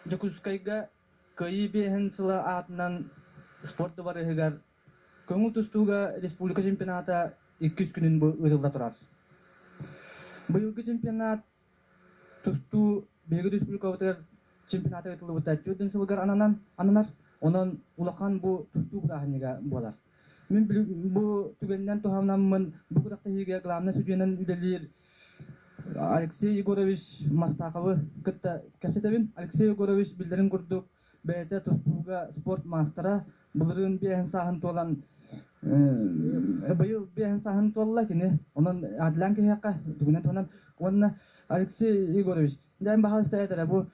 Дьокуускайга Кыайыы биэһин сыла аатынан спорт дыбарыаһыгар көҥүл тустууга республика чемпионата иккис күнүн бу ыытылла турар. Быйылгы чемпионат тустуу биһиги республикабытыгар чемпионата ыытыллыбыта 4 сылыгар ананан ананар. Онон улахан бу тустуу бырааһынньыга буолар. Мин бу түгэнинэн туһанаммын бу күрэхтэһиигэ главнай судьуйанан үлэлиир Алексей Егорович Мастаховы кытта кэпсэтэбин. Алексей Егорович биллэрин курдук бэйэтэ тустууга спорт маастара, былырыын биэһин сааһын туолан быйыл биэһин сааһын туолла кини. Онон аатылаан киһиэхэ тугунан туһанан уонна Алексей Егорович, дьэ баһаалыста этэрэ бу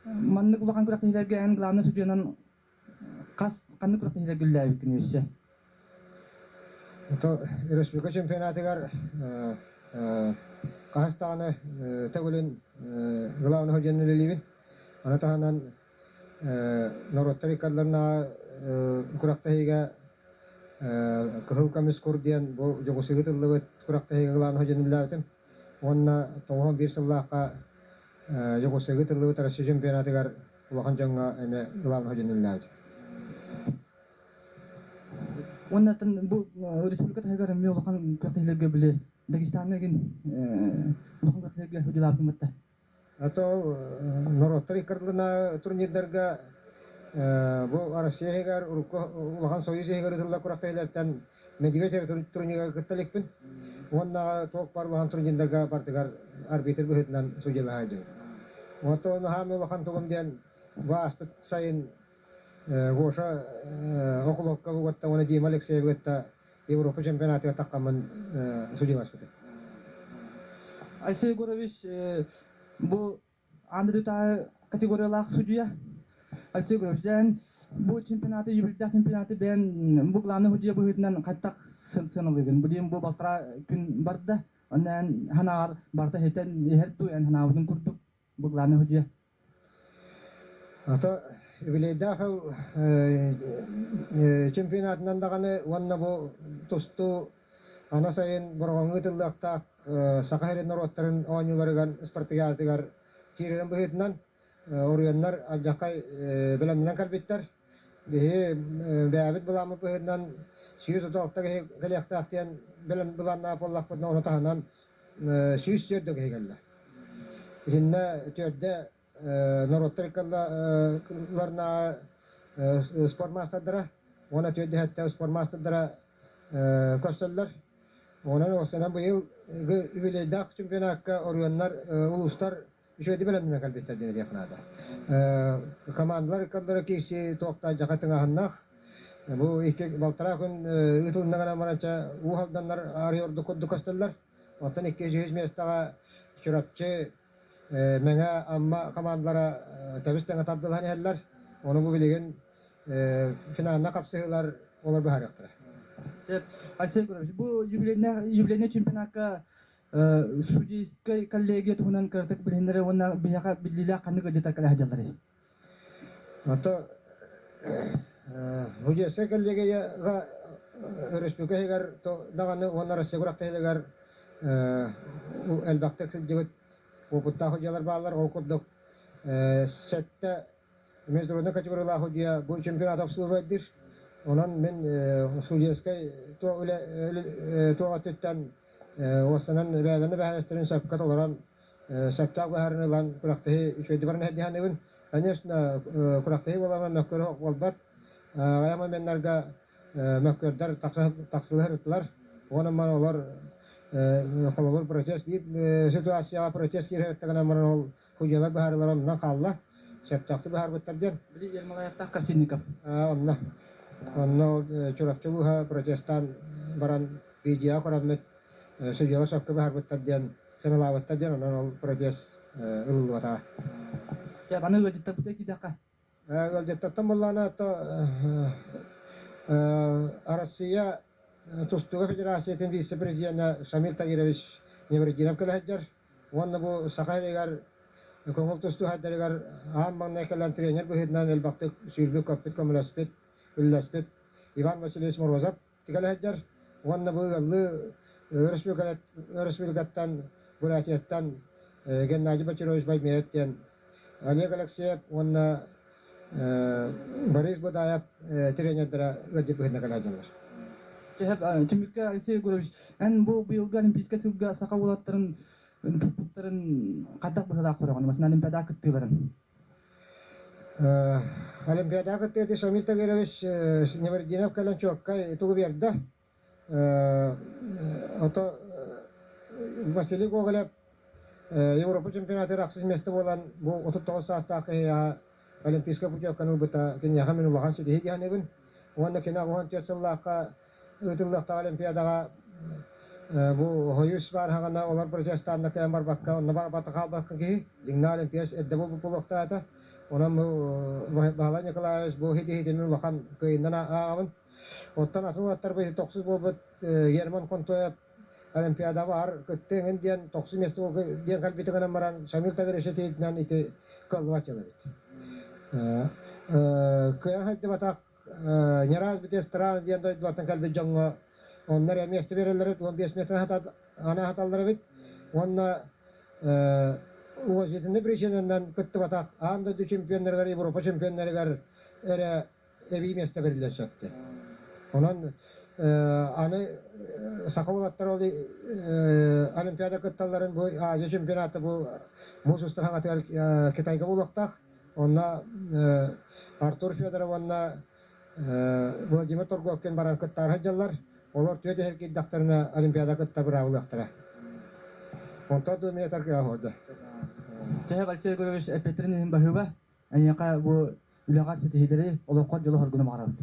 маннык улахан күрэхтэһиилэргэ эн главнай судьуйанан Хас ханнык күрэхтэһиилэргэ үлэлээбиккин өссө? Ото республика чемпионатыгар хаһыс даҕаны төгүлүн главный судьуйанан үлэлиибин. Ону таһынан норуоттар иккардыларынааҕы күрэхтэһиигэ Кыһыл көмүс кур диэн бу Дьокуускайга ыытыллыбыт күрэхтэһиигэ главный судьуйанан үлэлээбитим. Уонна 91 сыллаахха Дьокуускайга ыытыллыбыт Россия чемпионатыгар улахан дьоҥҥо эмиэ главный судьуйанан үлэлээбитим. Уонна бу республика таһыгар эмиэ улахан күрэхтэһиилэргэ били Дагестаҥҥа игин улахан күрэхтэһиилэргэ судьуйалаабытын батта. А то норуоттар иккардыларына турнирдарга бу Россия иһигэр урукку улахан Союз иһигэр ыытыллар күрэхтэһиилэртэн Медведь эрэ турнирга кытта иликпин. Уонна туох баар улахан турнирдарга бардыгар арбитр быһыытынан судьуйалаһа сылдьабын. Оттон хаамыы улахан тугум диэн бу ааспыт сайын Гоша Охлопков угатта уонна Дима Алексеев кытта Европа чемпионатыгар таххаммын судьуйаласпытым. Алексей Егорович бу Аан дойдутааҕы категориялаах судьуйа Алексей Егорович, дьэ бу чемпионаты, юбилейдаах чемпионаты бэйэн бу главный судьуйа быһыытынан хайдах сыаналыыгын? Бу диэн бу балтараа күн барда. Онно эн санааҕар барыта ситэн иһэр дуу, эн санаабытын курдук бу главный судьуйа? Ото юбилейдаах ыл чемпионатынан даҕаны уонна бу тустуу аны сайын Бороҕоҥҥо ыытыллыахтаах Саха сирин норуоттарын оонньууларыгар спартакиадатыгар киирэрин быһыытынан уруйаннар алдьархай бэлэмнэнэн кэлбиттэр. Биһи бэйэбит былааммыт быһыытынан 136 киһи кэлиэхтээх диэн бэлэм былааннаах буоллахпытына, ону таһынан 104 киһи кэллэ. Итиннэ түөрдэ норуоттар ыккалларынааҕы спорт маастардара уонна түөрдэһэттэ спорт маастардара көрсөллөр. Онон уопсайынан быйыл юбилейдаах чемпионакка оройуоннар, улуустар үчүгэйдик бэлэмнэнэн кэлбиттэр диэн этиэх наада. Командалар ыккардара киирсии туохта дьаха тыҥааһыннаах. Бу икки балтараа күн ыытылынна гынан баранча уу халданнар арый ордук курдук көстөллөр. Оттон икки-үс миэстэҕэ Чурапчы, Мэҥэ Амма хамаандалара тэбис-тэҥэ тардылаһан иһэллэр. Ону бу билигин финална хапсыһыылар олор быһаарыахтара. Сөп. Алексей Егорович, бу юбилейный чемпионакка судейскай коллегия туһунан кыратык билиһиннэрэ уонна биһиэхэ биллиилээх ханнык ыалдьыттар кэлэ сылдьалларый? Ото судейскай коллегияҕа өрөспүүбүлүкэ иһигэр даҕаны уонна Россия күрэхтэһиилэригэр элбэхтик сылдьыбыт уопуттаах судьуйалар бааллар. Ол курдук сэттэ международнай категориялаах судьуйа бу чемпионат обслуживайдыыр. Онон мин судейскай туох өттүттэн уостанан бэйэлэрин эбээһинэстэрин сөпкө толорон сөптөөх быһаарыыны ылан күрэхтэһии үчүгэйдик баран иһэр дии саныыбын. Конечно, күрэхтэһии буоларынан мөккүөр суох буолбат. Аҕыйах моменнарга мөккүөрдэр тахсылыһырыттылар. Онон олор холобур протест биир ситуацияҕа протест киирэртэ гынан баран ол судьуйалар быһаарыылара оннунан хаалла. Сөптөөхтүк быһаарбыттар диэн. Били Ермолаевтаах Корсинников. Онно. Онно ол Чурапчы улууһа протестаан баран видеоҕа көрөммүт судьуйалар сөпкө быһаарбыттар диэн сыаналаабыттар диэн онон ол протест ылыллыбатаҕа. Сөп, аны ыалдьыттарбытыгар киирдэххэ. Ыалдьыттартан буоллаҕына, Арассыыйа тустууга федерациятын вице-президенэ Шамиль Тагирович Неврединов кэлэ сылдьар. Уонна бу Саха сиригэр көҥүл тустуу сайдарыгар аан маҥнай кэлэн тренер быһыытынан элбэхтик сүүрбүт-көппүт, көмөлөспүт, үлэлэспит Иван Васильевич Морозов кэлэ сылдьар. Уонна бу ыаллыы өрөспүүбүлүкэттэн, Бурятияттан Геннадий Бочарович Баймеев диэн Олег Алексеев уонна Борис Будаев тренердэрэ ыалдьыт быһыытынан кэлээдьэллэр. Түмүккэ Алексей Егорович, эн бу быйылгы Олимпийскай сылга саха уолаттарын туппуттарын хайдах быһыылаах көрөҕүн? Масына Олимпиада кыттыыларын. Олимпиада кыттыыты Шамиль Тагирович Невердинов кэлэн чуоккай тугу биэрдэ. Ото Василий Гоголев Европа чемпионатыгар ахсыс миэстэ буолан, бу 39 саастаах киһиэхэ Олимпийскай путевканы ылбыта киниэхэ мин улахан ситиһии дии саныыбын. Уонна кини 84 сыллаахха ыытыллыахтаах Олимпиадаҕа бу Хойус баар хаҕана олор протестаанна кыайан барбакка, онно барбата хаалбакка киһи дьиҥнээх Олимпиец эрдэ буолбут буолуохтаата. Онон бу Баһылай Николаевич бу ситиһиитин мин улахан кыайыынан ааҕабын. Оттон атын уолаттарбыт тохсус буолбут Герман Контоев Олимпиадаҕа баар кыттыаҥ диэн тохсус миэстэ диэн кэлбитин гынан баран Шамил Тагирович этиитинэн ити кыаллыбат дьыала эбит. Кыайан хайдыбатах не раз битэ стран диэн дойдулартан кэлбит дьоҥҥо онно эрэ миэстэ биэрэллэр эбит, 15 метр ана хаталлар эбит. Уонна уважительный причинанан кыттыбатах аан дойду чемпионнарыгар, Европа чемпионнарыгар эрэ эбии миэстэ бэриллэр сөптө. Онон аны саха уолаттар ол Олимпиада кытталларын бу Азия чемпионата бу муус устар хаҥатыгар Китайга буолуохтаах. Онно Артур Федоров уонна Владимир Торговкин баран кыттаары сылдьаллар. Олор түөрт иһэр киирдэхтэринэ Олимпиада кытта быраабылыахтара. Онтон дуомиятар кыаҕа Төһө Алексей Егорович эппиттэрин иһин баһыыба. Эйиэхэ бу үлэҕэр ситиһиилэри, олоххор дьолу-соргуну баҕарабыт.